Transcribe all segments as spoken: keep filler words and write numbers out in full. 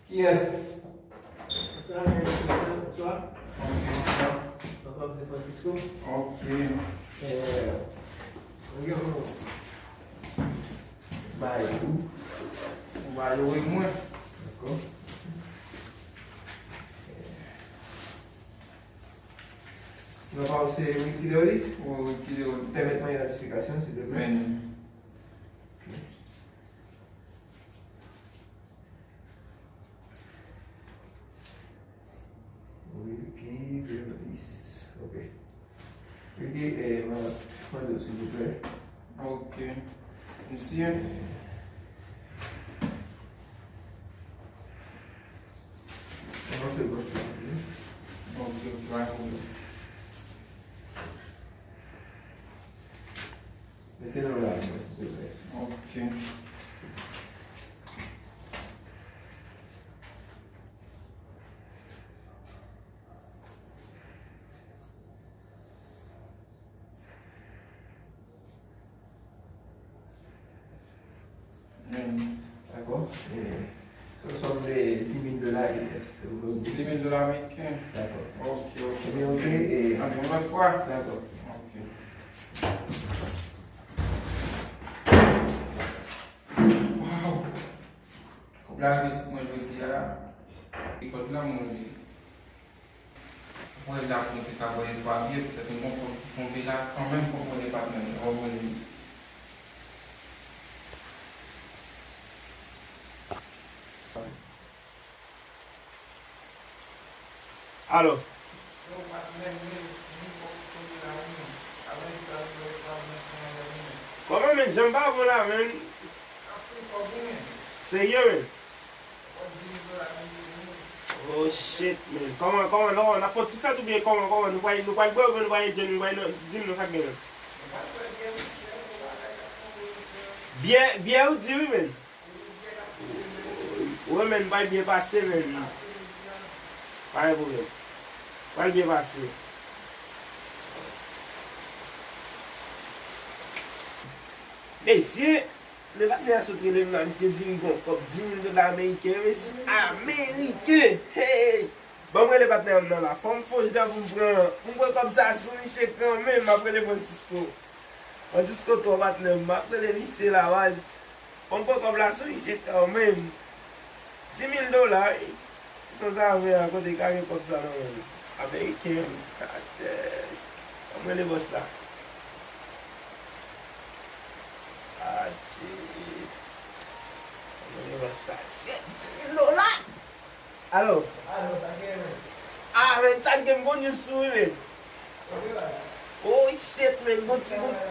Kiyès? Bonswa, bonswa. Ok, bonswa. Papa m se Francisco. Ok. Eh, ou gen yon bay ou? Yon bay ou e mwen. Dakò. Non pa ou se Wilky Deolis? Wi, Wilky Deolis. Pèmèt mwen idantifikasyon, silvouplè. Men. Ok. Wilky Deolis. Ok. Wilky, eh, mwen mande w, silvouplè. Ok. Mesye. Avanse gòch la, ok? Ok, ok, pa gen pwoblèm. Mete nan men mwen, silvouplè. Ok. Dakò. Eh, sou sòm de dis mil dola US. Dis mil dola ameriken. Dakò. Ok, ok. Ebyen, ok, eh, ann yon lòt fwa. Dakò. Ok. Waw. Kòb la rive sou mwen jodi a la. E kòb la mwen li. Mwen la pou mwen te ka voye papye, petèt yon bon kòb ki tonbe la, kanmenm fòk mwen te patnè m, fòk mwen li. Alo. Kòman, men, jan m pa bon la, men. Serye, men. Oh shit, man. Kòman, kòman, non, n ap fè yon ti fèt oubyen kòman, kòman? Nou pral, nou pral bwè oubyen nou pral enjoy, nou pral nan, di m non sa k genyen. Byè, byè ou di wi, man. Wi, man, pral byen pase, man. Pa gen pwoblèm. Pral byen pase. Mesye, men patnè a sot rele m la, misye di m gon kòb dis mil dola ameriken, mesye, ameriken! Hey! Ban m rele patnè m nan la. Fò m fè yon jan pou m pran, pou m pran kòb sa sou misye kanmenm. M ap rele Francisco. Francisco twò patnè m. M ap rele misye la, baz. Fò m pran kòb la sou misye kanmenm. Dis mil dola, wi. Ti sanzave a, kote ka gen kòb sa nan men l? Ameriken, wi. Atchè. Ban m rele bòs la. Atchè. Ban m rele bòs la. Se dis mil dola! Alo? Alo, sa gen, men? Ah, men, sa gen, m gon news sou wi, men. Oh, shit, men, gon ti, gon ti.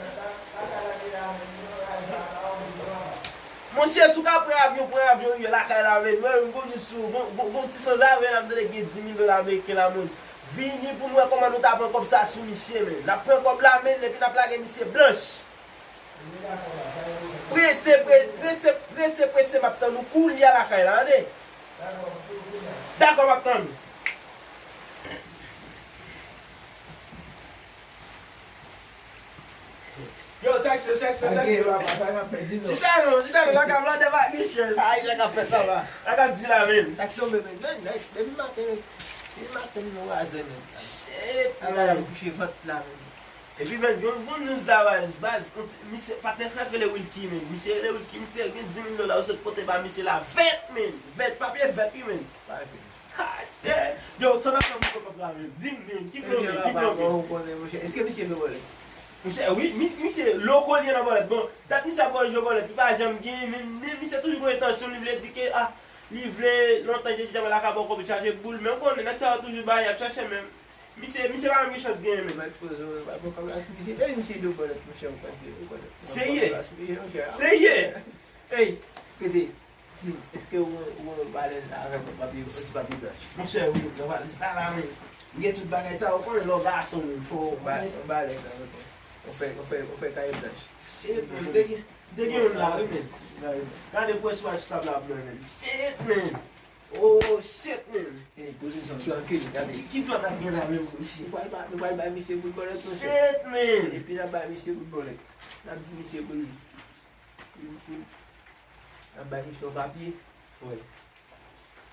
Monchè, si w ka pran avyon, pran avyon, rive lakay la, men. Mwen, m gon news sou, gon, gon, gon ti sanzave la, m tande gen dis mil dola ameriken la, men. Vini pou n wè kòman nou ta pran kòb sa sou misye, men. N ap pran kòb la, men, epi n ap lage misye blanch. Prese, pre-, prese, prese, prese, m ap tann ou koulye a lakay la, tande. Dakò, m ap tann ou. Yo, sa k cho, sa k cho, sa k cho. Chita non, chita non, la ka bladè pa gen chèz. Ay, sa k ap fèt la, la. Sa k ap di la, menm. Sa k tonbe, menm. Menm, menm, depi maten, menm. Depi maten, nou razè, menm. Shit, a la, menm. Kouche vant la, menm. Epi, menm, yon bon news la, baz, baz, yon ti, misye, patnè sa k rele Wilky, menm. Misye rele Wilky, misye gen dis mil dola, ou sot pote ba misye la, vèt, menm. Vèt, papye vèt, wi, menm. Pa vre. Ha, tè. Yo, sa n ap fè pou pran kòb la, menm? Di m, menm, ki plan w gen, ki plan w gen? Ou konnen, monchè. Èske misye vle bòlèt? Monchè, wi, mi-, misye loko li nan bòlèt. Bon, dat misye ap bòlèt, jwe bòlèt, li pa janm genyen, men, men misye toujou gen entansyon, li vle di ke, ah, li vle, lontan ke chita la ka ba w kòb, chaje boul, men ou konnen, nèg sa yo toujou bay, y ap chache menm. Misye, misye pa menm gen chans genyen menm. Mwen poze w, mwen pa pran kòb la sou misye. Depi misye di w bòlèt, monchè, ou panse, ou konnen. Serye? Serye? Ey, tete. Di m, èske ou, ou wè balèn la avèk yon papye, yon ti papye blanch? Monchè, wi, nan valiz la, la, wi. M gen tout bagay sa, ou konnen lè w gason, wi, fò w. Yon ba-, yon balèn avèk yon, yon fèy, yon fèy, yon fèy kaye blanch. Shit, man, m te gen, m te gen youn la, wi, men. Gade pou espas tab la pou mwen, men. Shit, man. Oh, shit, man. Ey, pozisyon, trankil, gade. Ki, ki plan n ap gen la menm, mesye? Nou pral ba, nou pral bay misye boul bòlèt, monchè. Shit, man. Epi n ap bay misye boul bòlèt. N ap di misye pou li. N ap bay misye yon papye. Wi.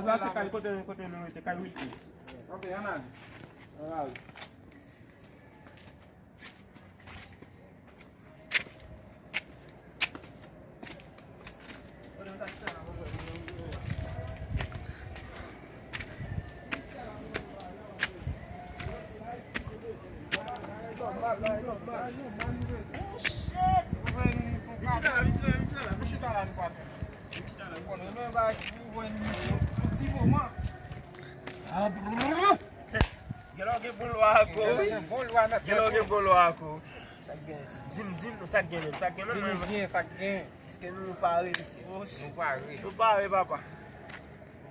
Baz la se kay kote, kote nou rete, kay Wilkins. Anpe, ann ale. Ann ale. Gen lè w gen bon lwa ak ou, wi. Gen lè w gen bon lwa ak ou. Sa k gen? Di m, di m non, sa k gen menm, sa k gen menm. Di nou byen, sa k gen. Èske nou pare, mesye? Nou pare. Nou pare, papa.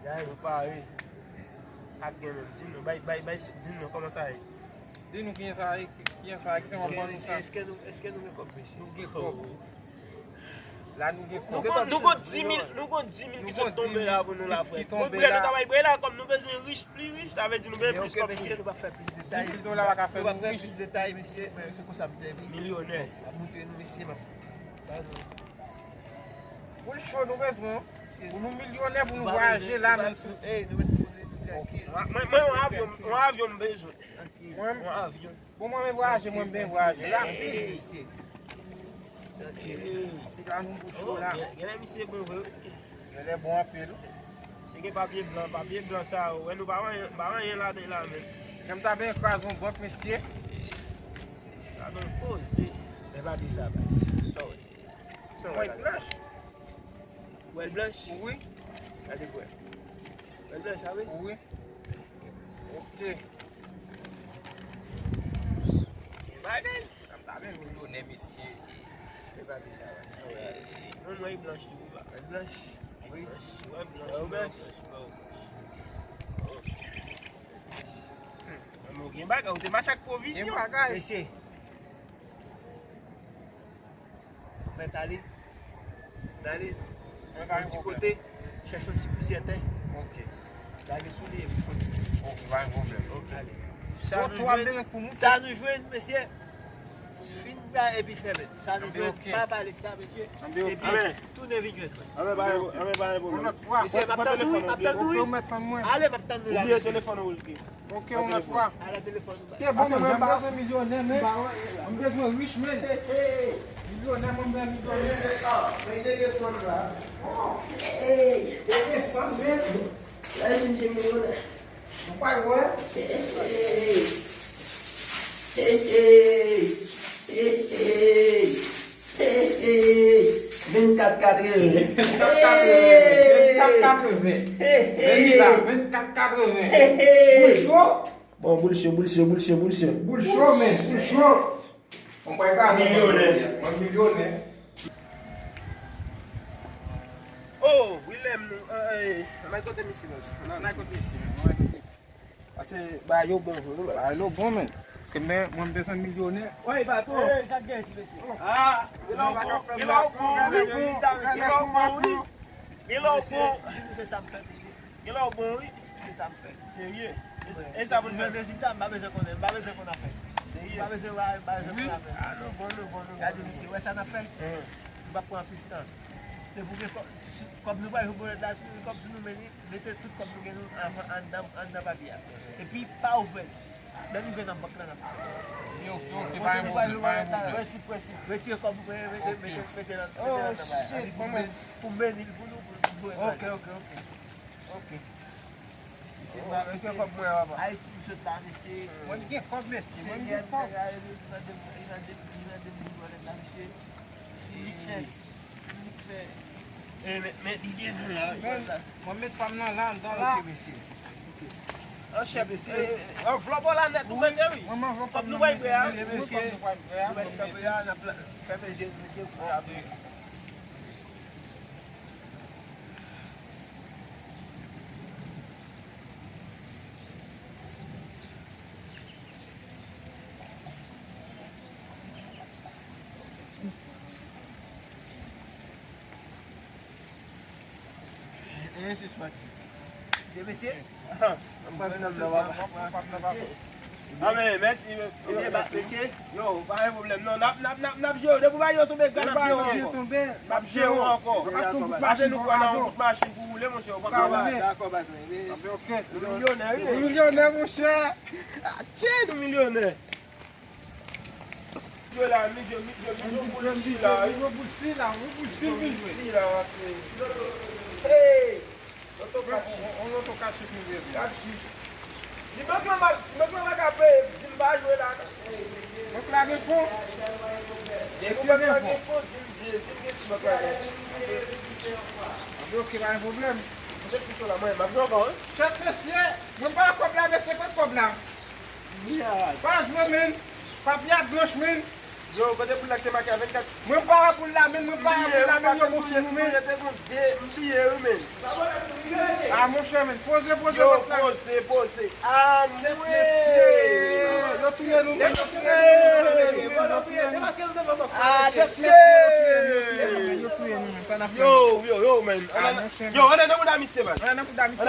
Gade, nou pare. Sa k gen menm? Di m non, bay, bay, bay, di m non, kòman sa ye? Di nou kiyen sa, kiyen sa, ki se w ap ban nou sa? Èske nou, èske nou gen kòb, mesye? Nou gen kòb. La nou gen kòb. Nou gon, nou gon dis mil, nou gon dis mil ki sot tonbe la pou nou la, frè. Mwen prè nou ta bay brè la, kòm nou bezwen rich, pli rich, sa vle di nou bezwen plis kòb. Mesye, nou p ap fè plis detay. Dis mil dola pa ka fè nou rich. Nou p ap fè plis detay, mesye, men se konsa m sèvi. Milyonè. M ap montre nou, mesye, m ap ba nou. Pou l cho nou bezwen. Pou nou milyonè, pou nou vwayaje la, menm si. Ey, nou mèt poze nou trankil. Mwen, mwen, yon avyon, yon avyon m bezwen. Mwen, yon avyon. Bon, mwen, men vwayaje, mwen, m byen vwayaje. Rapid. Ey, mesye. Ey. Se ka nou pou cho la. Gen, gen misye bon vre, wi. Genlè bon anpil. Si gen papye blan, papye blan sa, wè nou pa anyen, pa anyen ladan la, men. Jan m ta byen kraze yon bank, mesye. Sa nou poze. Men pa di sa, baz. Sa w wè? Sa w wè la? Blanch. Ou wè l blanch? Wi. Gade kwè. Ou wè l blanch, a wi? Wi. Ok. Bagay. Sa m ta men milyonè, mesye. Se pa bizarre. Mwen, mwen, blanch tou, papa. Blanch. Wi. Blanch. Wè blanch, wè blanch, wè blanch. Mwen, gen bagay, ou te mache ak pwovizyon. Gen bagay. Mesye. Mèt ale. N ale yon ti kote, chèche yon ti pousyè tè. Ok. Lage sou li epi kontinye. Ok, pa gen pwoblèm. Ok. Ale. Sa nou jwenn, sa nou jwenn, mesye. Fin bay epi fèmen. Sa nou jwenn, pa pale de sa, mesye. Epi tounen vin jwenn mwen. Anben, pa gen pwoblèm. Mesye, m ap tann ou, wi, m ap tann ou, wi. Ale, m ap tann ou la, mesye. Telefòn ou, Wilky. Ok, yon lòt fwa. Te bon, men, mwen bezwen milyonè, men. Mwen bezwen rich, men. Milyonè, mwen bezwen milyonè. Mwen te gen sòm la. Te gen sòm, men. Mwen pa wè. Vennkat katreven. Vennkat katreven. Vennkat katreven. Men li la, vennkat katreven. Boul cho. Bon, boul cho, boul cho, boul cho, boul cho. Boul cho, men, boul cho. Mwen pral kraze. Milyonè. Mwen milyonè. Oh, Willem, nou, eh, eh, ann al kote misye, baz. Ann al kote misye. Ann al kote misye. Pase bagay yo bon vre, wi, baz. Bagay yo bon, men. Ke men, mwen, m bezwen milyonè. Wi, patwon. Eh, sa k gen, ti mesye? Ah, gen la w bon, gen la w bon, wi. Gen la w bon, wi. Gen la w bon. Di misye sa m fè, mesye. Gen la w bon, wi. Misye sa m fè. Serye? E sa pou n fè? Mwen, rezilta, m pa bezwen konnen, m pa bezwen konn afè. Serye? M pa bezwen wè, m pa bezwen konn afè. Ah, nou bon, nou bon, nou bon. Gade, misye, wè sa n ap fè? M p ap pran anpil tan. Se pou gen kòb, kòb nou pral jwenn bonèt la, si nou gen kòb sou nou, men li, mete tout kòb nou gen nou anndan, anndan papye a. Epi pa ouvè l. Lè nou jwenn nan bank la, n ap ouvè. Ok, ok, pa gen pwoblèm, pa gen pwoblèm. Prensip, prensip. Retire kòb, mete, mete, mete nan, mete nan bagay la. Pou beni l pou nou, pou, pou, pou. Ok, ok, ok. Ok. Mesye, mwen, mesye, kòb mwen, papa. Ayiti m sot la, mesye. Mwen gen kòb, mesye, mwen gen kòb. Li nan de, li nan de, li nan de mil dòlè la, mesye. Li fè, li fè. Eh, men, men, li gen la. Mwen met pa m nan la, anndan la. Ok, mesye. Ok. An chè, mesye. Anvlòp ou la nèt, ou mete, wi. Mwen, mwen, kòb nou pral pran a. Wi, mesye. Kòb nou pral pran a, n ap fèmen je nou, mesye, pou n ap. E se swa ti. Byen, mesye. Anben, mèsi, mesye. Yo, pa gen pwoblèm, non. N ap, n ap, n ap, n ap jere w. Depi w pa yo tonbe, gad, n ap jere w ankò. N ap jere w ankò. Pase nou pran nan yon kout machin pou woule, monchè, ou pa ka woule. Dakò, baz mwen. Nou milyonè, wi. Nou milyonè, monchè. Atye, nou milyonè. Yo la, mi, yo, mi, yo, mi, yo, boul si la, wi. Yo, boul si la, wi, boul si, boul si la, se. Hey! Yon, yon, yon loto kachèt nou bezwen. Kachèt. Si bank lan pa, si bank lan pa ka peye m, di m pa jwe la, non. Bank la gen fon? Mesye, bank la gen fon, di m, di m, di m gen si bank la gen fon. Anben, ok, pa gen pwoblèm. Mwen te fouto la, mwen, m ap jwe ankò, wi. Chèf, mesye, mwen pa wè kòb la, mesye, kote kòb la? Pa jwe, men. Papye a blanch, men. Yo, kote boul la ki te make a vennkat? Mwen pa wè boul la, men, mwen pa wè boul la, men, yo bon sou nou, men. M bliye, wi, men. A, monchè, men, poze, poze, bòs la. Yo, poze, poze. A, mwen. Yo, yo, yo, man. Yo, ann nan mouda misye, man. Ann nan mouda misye.